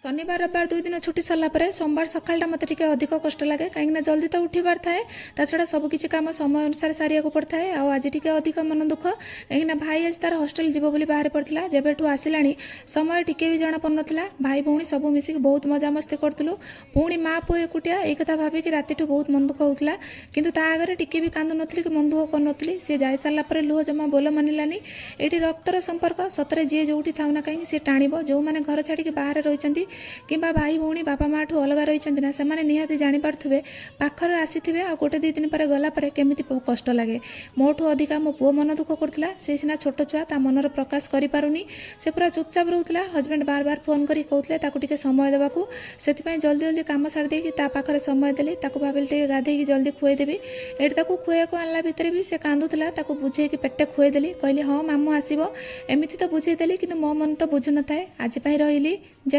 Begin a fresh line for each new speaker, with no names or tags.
ଶନିବାର ରବିବାର 2 ଦିନ ଛୁଟି ସରିଲା ପରେ ସୋମବାର ସକାଳଟା ମୋତେ ଟିକେ ଅଧିକ କଷ୍ଟ ଲାଗେ, କାହିଁକିନା ଜଲ୍ଦି ତ ଉଠିବାର ଥାଏ। ତା ଛଡ଼ା ସବୁ କିଛି କାମ ସମୟ ଅନୁସାରେ ସାରିବାକୁ ପଡ଼ିଥାଏ। ଆଉ ଆଜି ଟିକେ ଅଧିକ ମନ ଦୁଃଖ, କାହିଁକିନା ଭାଇ ଆଜି ତାର ହଷ୍ଟେଲ ଯିବ ବୋଲି ବାହାରି ପଡ଼ିଥିଲା। ଯେବେଠୁ ଆସିଲାଣି, ସମୟ ଟିକେ ବି ଜଣା ପଡ଼ୁନଥିଲା। ଭାଇ ଭଉଣୀ ସବୁ ମିଶିକି ବହୁତ ମଜାମସ୍ତି କରୁଥିଲୁ। ପୁଣି ମା ପୁଅ ଏକୁଟିଆ, ଏଇ କଥା ଭାବିକି ରାତିଠୁ ବହୁତ ମନ ଦୁଃଖ ହେଉଥିଲା। କିନ୍ତୁ ତା ଆଗରେ ଟିକେ ବି କାନ୍ଦୁ ନଥିଲି କି ମନ ଦୁଃଖ କରୁନଥିଲି। ସେ ଯାଇସାରିଲା ପରେ ଲୁହ ଜମା ବୋଲ ମାନିଲାନି। ଏଇଠି ରକ୍ତର ସମ୍ପର୍କ ସତରେ, ଯିଏ ଯୋଉଠି ଥାଉ ନା କାହିଁକି ସେ ଟାଣିବ। ଯେଉଁମାନେ ଘର ଛାଡ଼ିକି ବାହାରେ ରହିଛନ୍ତି କିମ୍ବା ଭାଇ ଭଉଣୀ ବାପା ମାଆଠୁ ଅଲଗା ରହିଛନ୍ତି ନା, ସେମାନେ ନିହାତି ଜାଣିପାରୁଥିବେ, ପାଖରେ ଆସିଥିବେ ଆଉ ଗୋଟେ ଦୁଇ ଦିନ ପରେ ଗଲା ପରେ କେମିତି କଷ୍ଟ ଲାଗେ। ମୋଠୁ ଅଧିକା ମୋ ପୁଅ ମନ ଦୁଃଖ କରୁଥିଲା। ସେ ସିନା ଛୋଟ ଛୁଆ, ତା ମନର ପ୍ରକାଶ କରିପାରୁନି। ସେ ପୁରା ଚୁପଚାପ ରହୁଥିଲା। ହଜବେଣ୍ଡ ବାର ବାର ଫୋନ୍ କରି କହୁଥିଲେ ତାକୁ ଟିକେ ସମୟ ଦେବାକୁ। ସେଥିପାଇଁ ଜଲ୍ଦି ଜଲ୍ଦି କାମ ସାରି ଦେଇକି ତା ପାଖରେ ସମୟ ଦେଲି। ତାକୁ ଭାବିଲି ଟିକେ ଗାଧେଇକି ଜଲ୍ଦି ଖୁଆଇଦେବି। ଏଠି ତାକୁ ଖୁଆଇବାକୁ ଆଣିଲା ଭିତରେ ବି ସେ କାନ୍ଦୁଥିଲା। ତାକୁ ବୁଝେଇକି ପେଟେ ଖୁଆଇଦେଲି। କହିଲି, "ହଁ, ମାମୁଁ ଆସିବ।" ଏମିତି ତ ବୁଝେଇଦେଲି, କିନ୍ତୁ ମୋ ମନ ତ ବୁଝୁନଥାଏ। ଆଜି ପାଇଁ ରହିଲି। ଜୟ